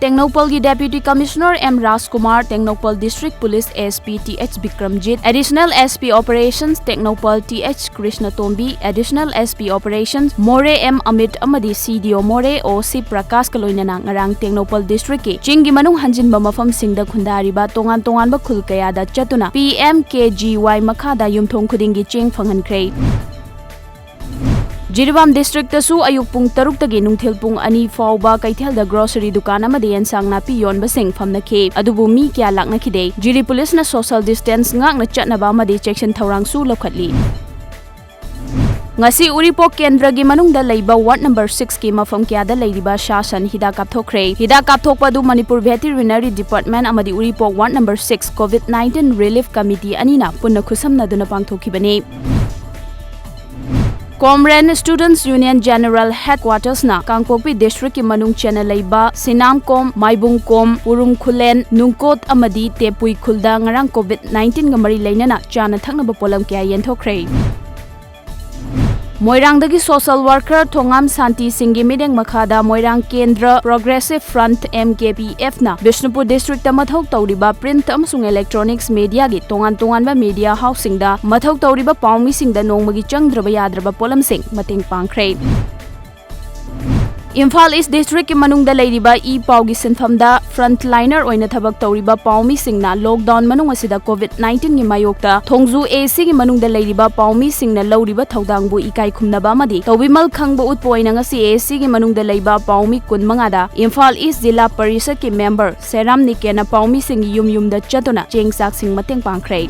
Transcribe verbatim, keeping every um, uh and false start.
ꯇꯦꯡꯅꯧꯄꯜꯒꯤ Deputy Commissioner M ꯔꯥꯖꯀꯨꯃꯥꯔ, Tengnoupal District Police SP Th Bikramjit, Additional SP Operations Tengnoupal Th ꯀ꯭ꯔꯤꯁꯅꯇꯣꯝꯕꯤ, Additional SP Operations ꯃꯣꯔꯦ M Amit ꯑꯃꯗꯤ CDO ꯃꯣꯔꯦ ꯑꯣ ꯁꯤ ꯄ꯭ꯔꯀꯥꯁꯀ ꯂꯣꯏꯅꯅ ꯉꯔꯥꯡ ꯇꯦꯡꯅꯧꯄꯜ district ꯀꯤ ꯆꯤꯡꯒꯤ ꯃꯅꯨꯡ ꯍꯟꯖꯤꯟꯕ ꯃꯐꯝꯁꯤꯡꯗ ꯈꯨꯟꯗꯥꯔꯤꯕ ꯇꯣꯉꯥꯟ ꯇꯣꯉꯥꯟꯕ ꯈꯨꯜ ꯀꯌꯥꯗ ꯆꯠꯇꯨꯅ P M K G Y ꯃꯈꯥꯗ ꯌꯨꯝꯊꯣꯡ ꯈꯨꯗꯤꯡꯒꯤ ꯆꯦꯡ ꯐꯪꯍꯟꯈ꯭ꯔꯦ꯫ ꯖꯤꯔꯤꯕꯥꯝ district ꯇꯁꯨ ꯑꯌꯨꯛ ꯄꯨꯡ ꯇꯔꯨꯛꯇꯒꯤ ꯅꯨꯡꯊꯤꯜ ꯄꯨꯡ ꯑꯅꯤ ꯐꯥꯎꯕ ꯀꯩꯊꯦꯜꯗ grocery ꯗꯨꯀꯥꯟ ꯑꯃꯗꯤ ꯑꯦꯟꯁꯥꯡ ꯅꯥꯄꯤ ꯌꯣꯟꯕꯁꯤꯡ ꯐꯝꯅꯈꯤ꯫ ꯑꯗꯨꯕꯨ ꯃꯤ ꯀꯌꯥ ꯂꯥꯛꯅꯈꯤꯗꯦ꯫ ꯖꯤꯔꯤ police ꯅ social distance ꯉꯥꯛꯅ ꯆꯠꯅꯕ ꯑꯃꯗꯤ ꯆꯦꯛꯁꯤꯟ ꯊꯧꯔꯥꯡꯁꯨ ꯂꯧꯈꯠꯂꯤ꯫ ꯉꯁꯤ ꯎꯔꯤꯄꯣꯛ ꯀꯦꯟꯗ꯭ꯔꯒꯤ ꯃꯅꯨꯡꯗ ꯂꯩꯕ ward number six ꯀꯤ ꯃꯐꯝ ꯀꯌꯥꯗ ꯂꯩꯔꯤꯕ ꯁꯥ ꯁꯟ ꯍꯤꯗꯥꯛ ꯀꯥꯞꯊꯣꯛꯈ꯭ꯔꯦ꯫ ꯍꯤꯗꯥꯛ ꯀꯥꯞꯊꯣꯛꯄ ꯑꯗꯨ ꯃꯅꯤꯄꯨꯔ Veterinary Department ꯑꯃꯗꯤ ꯎꯔꯤꯄꯣꯛ ward number six COVID nineteen relief committee ꯑꯅꯤꯅ ꯄꯨꯟꯅ ꯈꯨꯠꯁꯝꯅꯗꯨꯅ ꯄꯥꯡꯊꯣꯛꯈꯤꯕꯅꯤ꯫ Comrade Students Union General Headquarters ꯅ ꯀꯥꯡꯄꯣꯛꯄꯤ district ꯀꯤ ꯃꯅꯨꯡ ꯆꯟꯅ ꯂꯩꯕ ꯁꯤꯅꯥꯝꯀꯣꯝ, ꯃꯥꯏꯕꯨꯡꯀꯣꯝ, ꯎꯔꯨꯝ ꯈꯨꯂꯦꯟ, ꯅꯨꯡꯀꯣꯠ ꯑꯃꯗꯤ ꯇꯦꯄꯨꯏ ꯈꯨꯜꯗ ꯉꯔꯥꯡ COVID nineteen ꯒ ꯃꯔꯤ ꯂꯩꯅꯅ ꯆꯥꯅ ꯊꯛꯅꯕ ꯄꯣꯠꯂꯝ ꯀꯌꯥ ꯌꯦꯟꯊꯣꯛꯈ꯭ꯔꯦ꯫ ꯃꯣꯏꯔꯥꯡꯗꯒꯤ social worker ꯊꯣꯉꯥꯝ ꯁꯥꯟꯇꯤ ꯁꯤꯡꯒꯤ ꯃꯤꯠꯌꯦꯡ ꯃꯈꯥꯗ ꯃꯣꯏꯔꯥꯡ ꯀꯦꯟꯗ꯭ꯔ Progressive Front M K P F ꯅ ꯕꯤꯁꯅꯨꯄꯨꯔ district ꯇ ꯃꯊꯧ ꯇꯧꯔꯤꯕ print ꯑꯃꯁꯨꯡ electronics media ꯒꯤ ꯇꯣꯉꯥꯟ ꯇꯣꯉꯥꯟꯕ media house ꯁꯤꯡꯗ ꯃꯊꯧ ꯇꯧꯔꯤꯕ ꯄꯥꯎꯃꯤꯁꯤꯡꯗ ꯅꯣꯡꯃꯒꯤ ꯆꯪꯗ꯭ꯔꯕ ꯌꯥꯗ꯭ꯔꯕ ꯄꯣꯠꯂꯝꯁꯤꯡ ꯃꯇꯦꯡ ꯄꯥꯡꯈ꯭ꯔꯦ꯫ ꯏꯝꯐꯥꯜ East district ꯀꯤ ꯃꯅꯨꯡꯗ ꯂꯩꯔꯤꯕ e-ꯄꯥꯎꯒꯤ ꯁꯤꯟꯐꯝꯗ frontliner ꯑꯣꯏꯅ ꯊꯕꯛ ꯇꯧꯔꯤꯕ ꯄꯥꯎꯃꯤꯁꯤꯡꯅ lockdown ꯃꯅꯨꯡ ꯑꯁꯤꯗ COVID nineteen ꯒꯤ ꯃꯥꯌꯣꯛꯇ ꯊꯣꯡꯖꯨ A C ꯒꯤ ꯃꯅꯨꯡꯗ ꯂꯩꯔꯤꯕ ꯄꯥꯎꯃꯤꯁꯤꯡꯅ ꯂꯧꯔꯤꯕ ꯊꯧꯗꯥꯡꯕꯨ ꯏꯀꯥꯏ ꯈꯨꯝꯅꯕ ꯑꯃꯗꯤ ꯇꯧꯕꯤꯃꯜ ꯈꯪꯕ ꯎꯠꯄ ꯑꯣꯏꯅ ꯉꯁꯤ A C ꯒꯤ ꯃꯅꯨꯡꯗ ꯂꯩꯕ ꯄꯥꯎꯃꯤ ꯀꯨꯟꯃꯉꯥꯗ ꯏꯝꯐꯥꯜ East ꯖꯤꯂꯥ ꯄꯔꯤꯁꯠꯀꯤ member ꯁꯦꯔꯥꯝ ꯅꯤꯀꯦꯟꯅ ꯄꯥꯎꯃꯤꯁꯤꯡꯒꯤ ꯌꯨꯝ ꯌꯨꯝꯗ ꯆꯠꯇꯨꯅ ꯆꯦꯡ ꯆꯥꯛꯁꯤꯡ ꯃꯇꯦꯡ ꯄꯥꯡꯈ꯭ꯔꯦ꯫